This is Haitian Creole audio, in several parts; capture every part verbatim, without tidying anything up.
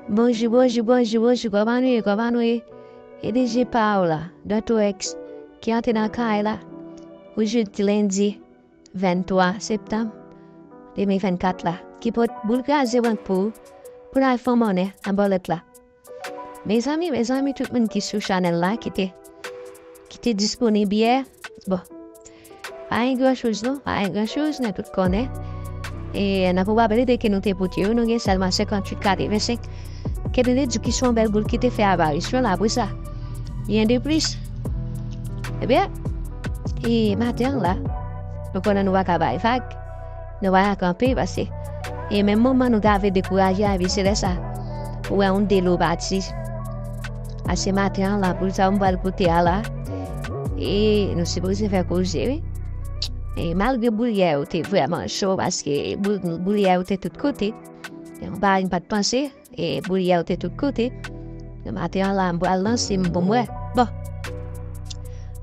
Bonjou, bonjou, bonjou, bonjou. Kòman nou ye, kòman nou ye? E D J pa w la, Dòkta X, ki antre nan kay la pou jodi lendi venntwa septanm de mil vennkat la, ki pot boul kraze bank pou ou, pou n al fè monnen nan bòlèt la. Mezanmi, mezanmi, tout moun ki sou chanèl la, ki te, ki te disponib yè, bon, pa gen gran choz non, pa gen gran choz, nou tout konnen. E nan pwobabilite ke nou te pote yo, nou gen sèlman senkanntuit katrevensenk. Ke nou te di ki se yon bèl boul ki te fè aparisyon la, apre sa, rien de plus. Ebyen, e maten an la, nou konnen nou pa ka bay vag, nou pa ka kanpe, paske e menm moman nou ta vle dekouraje, a vi se lè sa ou wè yon delo pati. A se maten an la, boul sa m pral pote a la, e nou sipoze fè koze, wi. E malgre boul yè yo te vrèman cho, paske boul, boul yè yo te tout kote, e m pa, m pa t panse, e boul yè yo te tout kote. Nan maten an la, m pral lanse m pou m wè. Bon.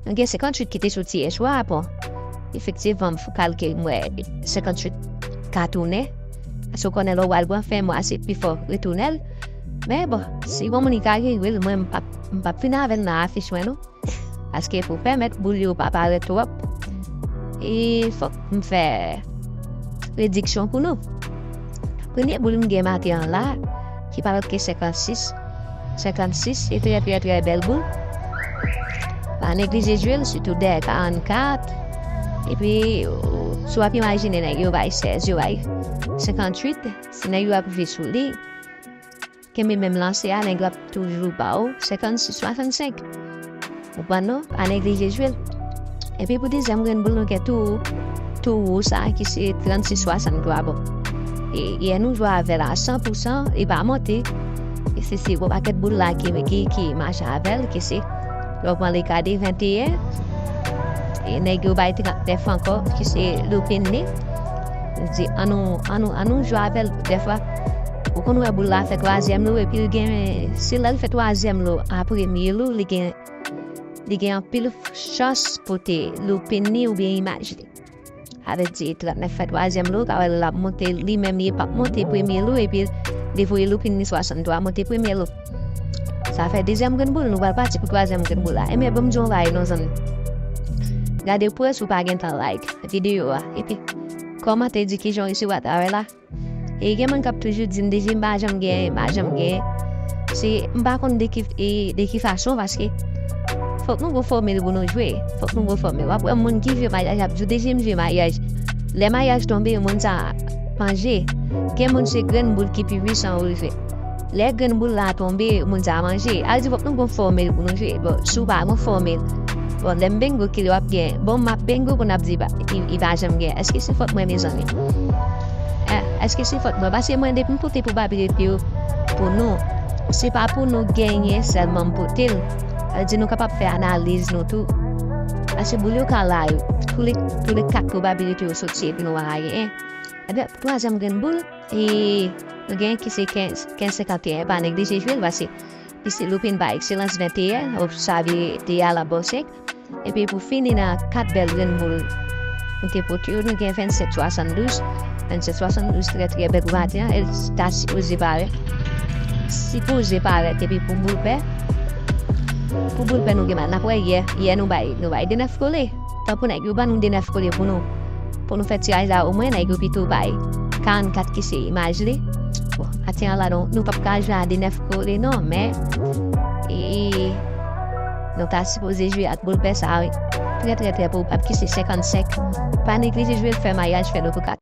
Nou gen senkanntuit ki te soti yè swa, bon. Efektivman, m fou kalkil, m wè senkanntuit ka tounen. Paske w konnen lè w al pran fen mwa, se pifò retounen l. Men bon, si yon moun ki ka jere l, mwen, m p ap, m p ap vin avè l nan afich mwen, non. Paske pou pèmèt boul yo pa parèt twòp, e fòk m fè prediksyon pou nou. Premye boul m gen maten an la, ki pa lòt ke senkannsis. Senkannsis, se trè, trè, trè bèl boul. Pa neglije jwe l, sitou dèyè karannkat. Epi, ou, si w ap imajine nèg yo bay sèz, yo bay senkanntuit, si nèg yo ap viv sou li, kenbe menm lanse a, nèg yo ap toujou ba w senkannsis swasannsenk. Ou konprann non? Pa neglije jwe l. Epi pou dezyèm grenn boul, nou gen tou, tou wo sa ki se trannsis swasanntwa. Bon. E yè nou jwe avè l a san pou san, li pa monte. E se, se yon pakèt boul la ki, ki, ki mache avè l, ki se, lè w pran le ka de venteyen, e nèg yo bay trannèf ankò, ki se loupin li. Li di, annou, annou, annou jwe avè l. Dèfwa, ou konn wè boul la fè twazyèm lo, epi l gen, se lè l fè twazyèm lo a premye lo, li gen, li gen anpil chans pote loupin li oubyen imaj li. Sa vle di trannèf fè twazyèm lo, ka wè l ap monte, li menm li p ap monte premye lo, epi l devoye loupin li swasanntwa monte premye lo. Sa fè dezyèm grenn boul, nou pral pati pou twazyèm grenn boul la. Enben, ban m di w yon bagay non, zanmi. Gade prè si w pa gentan like videyo a, epi kòmante, di kijan w resevwa travay la. E gen moun k ap toujou di m, "D J, m pa janm gen, m pa janm gen." Se, m pa konn de ki, e, de ki fason, paske fòk nou gon fòmil pou nou jwe. Fòk nou gon fòmil. W ap wè moun ki jwe maryaj ap di w, "D J, m jwe maryaj." Lè maryaj tonbe, moun sa manje. Gen moun se grenn boul ki pi pwisan pou l jwe. Lè grenn boul la tonbe, moun sa manje. Al di fòk nou gon fòmil pou nou jwe. Bon, si w pa gon fòmil, bon, lè m bengo, kilè w ap gen? Bon, m ap bengo pou n ap di ba, li, li pa janm gen. Èske se fòt mwen, mezanmi? Eh, èske se fòt mwen? Paske mwen, depi m pote pwobabilite yo pou nou, se pa pou nou genyen sèlman m pote l. Sa vle di nou kapab fè analiz nou tou. Paske boul yo ka la yo, tou le, tou le kat pwobabilite yo soti epi nou pa ka genyen. Ebyen, pou twazyèm grenn boul, e nou gen ki se kenz, kenz senkanteyen, pa neglije jwe l, paske li se loupin pa ekselans, venteyen, ou sa vle te a la bò senk. Epi pou fini nan kat bèl grenn boul nou te pote yo, nou gen vennsèt swasanndouz. Vennsèt swasanndouz trè, trè bèl pou maten an, e l ta sipoze parèt. Sipoze parèt, epi pou boul pè, pou boul pè nou gen mal. N ap wè yè, yè nou bay, nou bay de nèf kole. Tanpri nèg yo ban nou de nèf kole pou nou, pou nou fè tiraj la, omwen nèg yo pito bay karannkat ki se imaj li. Bon, maten an la, nou, nou p ap ka jwe a de nèf kole non, men, e, nou ta sipoze jwe ak boul pè sa, wi. Trè, trè, trè pwobab ki se senkannsenk. Pa neglije jwe l, fè maryaj, fè loto kat.